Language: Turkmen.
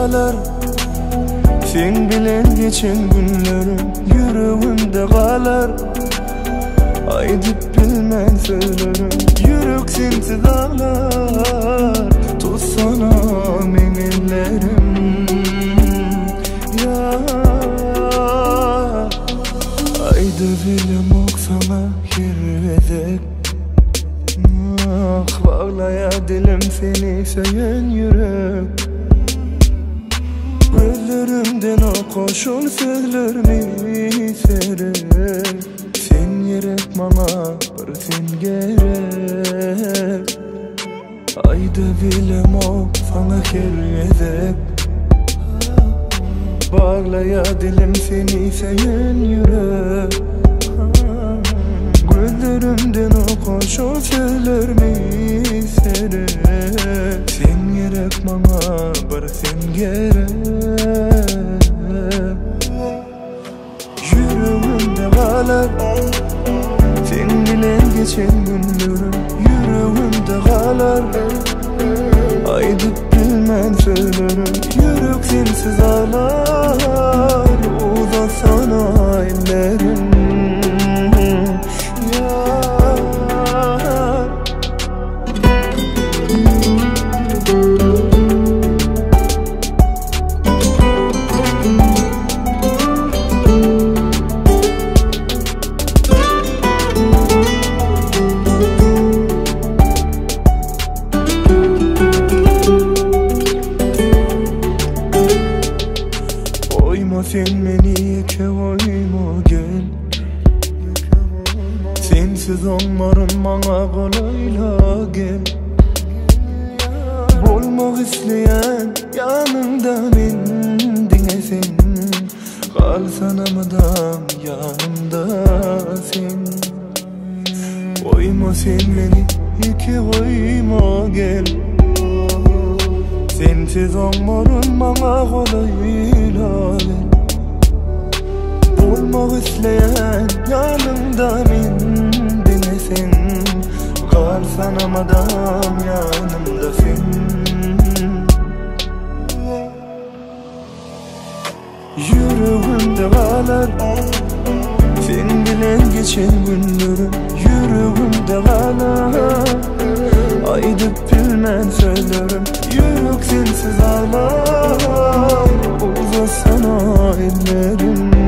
galar Seň bilen geçen günlerim ýüregimde galar Aýdyp bilmän sözlerim ýürek sensiz aglar Tutsana meň ellerim Ýar Aýdybilemok saňa her gezek Ah baglaýa dilim seni söýen ýürek Gözlerimden oka şol sözlerimi seret Sen gerek maňa bir sen gerek Aýdybilemok saňa her gezek Baglaýa dilim seni söýen ýürek Gözlerimden oka şol sözlerimi seret Sen gerek maňa bir sen gerek Ýüregimde galar Seň bilen geçen günlerim Ýüregimde galar Aýdyp bilmän sözlerim Ýürek sensiz aglar Uzatsana ellerim Ýar Goýma sen meni ýeke goýma gel Sensiz oňmaryn maňa golaýla gel Bolmak isleýän ýanyňda men diňe sen Galsana mydam ýanymda sen Goýma sen meni ýeke goýma gel Sensiz oňmaryn maňa golaýla gel Bolmak isleýän ýanyňda men diňe sen Galsana mydam ýanymda sen Ýüregimde galar Seň bilen geçen günlerim Ýüregimde galar Aýdyp bilmän sözlerim Ýürek sensiz aglar Uzatsana ellerim.